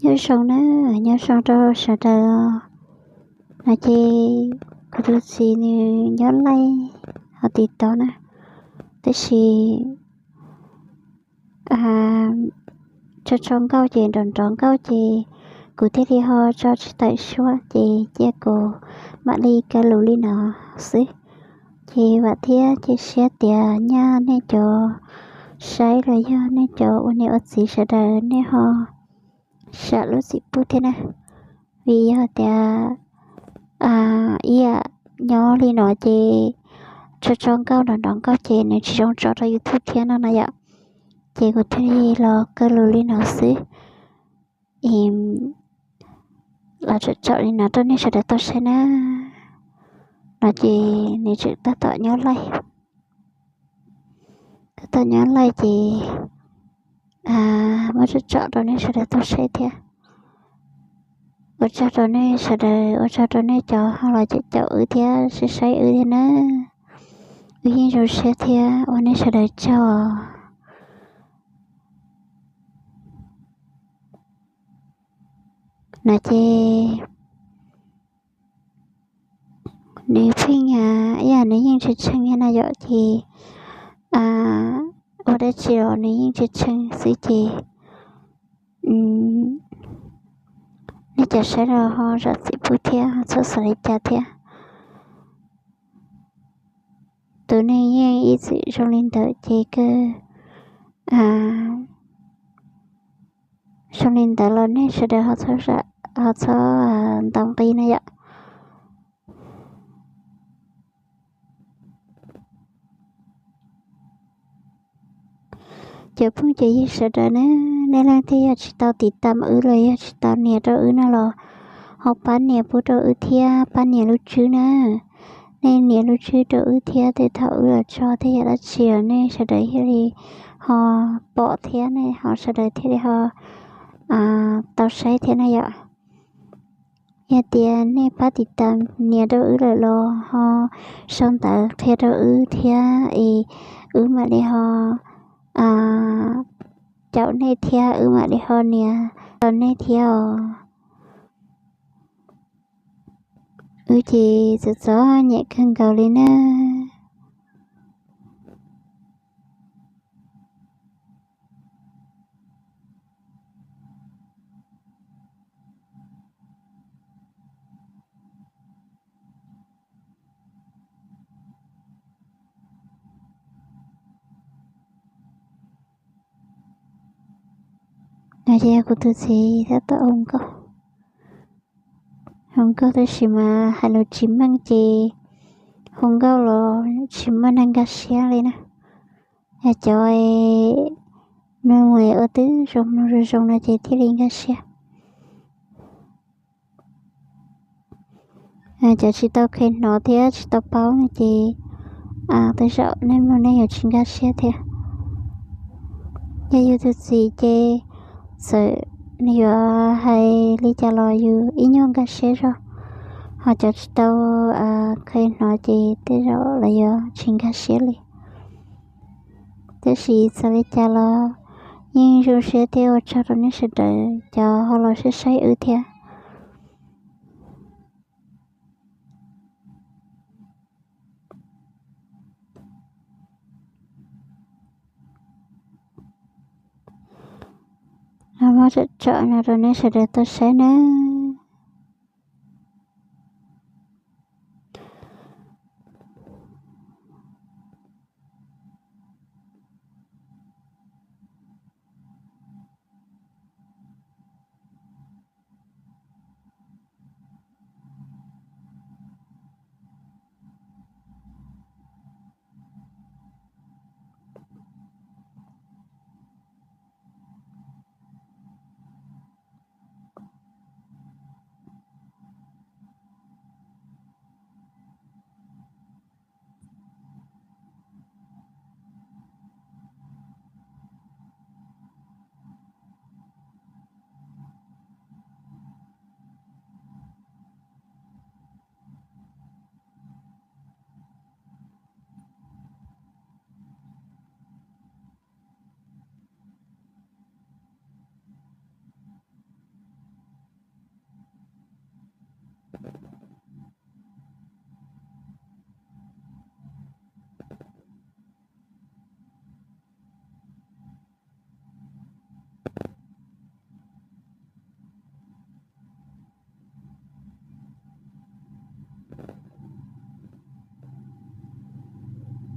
Nyob zoo na, nyob zoo rau sawv daws. No ces kuv tus txiv nws nyob laij ho tiv tauv na, tab sis tso tso nkauj ces nrov nrov nkauj ces kuv thiaj li ho tso tsis tawm suab ces cia kuv mam li kaw lus li no xwb. Ces vam thiab cia siab tias nyaj nej cov saib los yog nej cov ua niam ua txiv sawv daws nej ho sam lub txim pub thiab na, vim yog tias ib yam nyob li no ces tso tso nkauj nrov nrov nkauj ces nws tsis zoo tso rau YouTube thiab no na yom. Ces kuv thiaj li los kaw lus li no xwb, los tsom tsom li no rau nej sawv daws tau saib na. No ces nws tseem tab tom nyob laij, tab tom nyob laij ces muab tsom tsom rau nej sawv daws tau saib thiab. Ua tsaug rau nej sawv daws, ua tsaug rau nej cov ho los caum caum wb thiab saib saib wb thiab na. Wb yeej zoo siab thiab ua nej sawv daws tsaug os. No ces nws pheej ib yam nws yeej tshee tshee thiab na yom, ces ua dab tsi los nws yeej tshee tshee xwb ces nej cov saib los ho zam txim pub thiab ho txhob xav li cas thiab. Tus neeg yeej ib txwm zoo li ntawd ces kawg zoo li ntawd los nej sawv daws ho txhob ntaus nqi na yom. Cov phooj cov ywg sawv daws na, nej leej twg yog tsis tau tiv tam wb los yog tsis tau nias rau wb no los ho pab nias pub rau wb thiab, pab nias lub tswb na. Nej nias lub tswb rau wb thiab, tej thaum wb los tso tej yam dab tsi los nej sawv daws thiaj li ho pom thiab nej ho sawv daws thiaj li ho tau saib thiab na yom. Yog tias nej pab tiv tam nias rau wb lawm los ho sau ntawv qhia rau wb thiab es wb mam li ho caum nej thiab wb mam li ho nias tau nej thiab os. Wb ces txom txom nyem kawg nkaus li na. No ces yog kuv tus txiv tab tom hu nkauj, hu nkauj tab sis mas hais lus tsis meej ces hu nkauj los tsis muaj neeg nkag siab li na. Yog cov mloog ua twb zoo mloog zoo zoo no ces thiaj li nkag siab. Cov tsis tau kheev hnov thiab tsis tau paub no ces tej zaum nej mloog nej yuav tsis nkag siab thiab. Yog yus tus txiv ces txawm nws yuav hais li cas los yus ib nyuag nkag siab zog, ho cov tsis tau kheev hnov ces tej zaum lawv yuav tsis nkag siab li. Tab sis txawm li cas los yeej zoo siab thiab ua tsaug rau nej sawv daws cov ho los saib saib wb thiab. Muab tsom tsom no rau nej sawv daws tau saib na.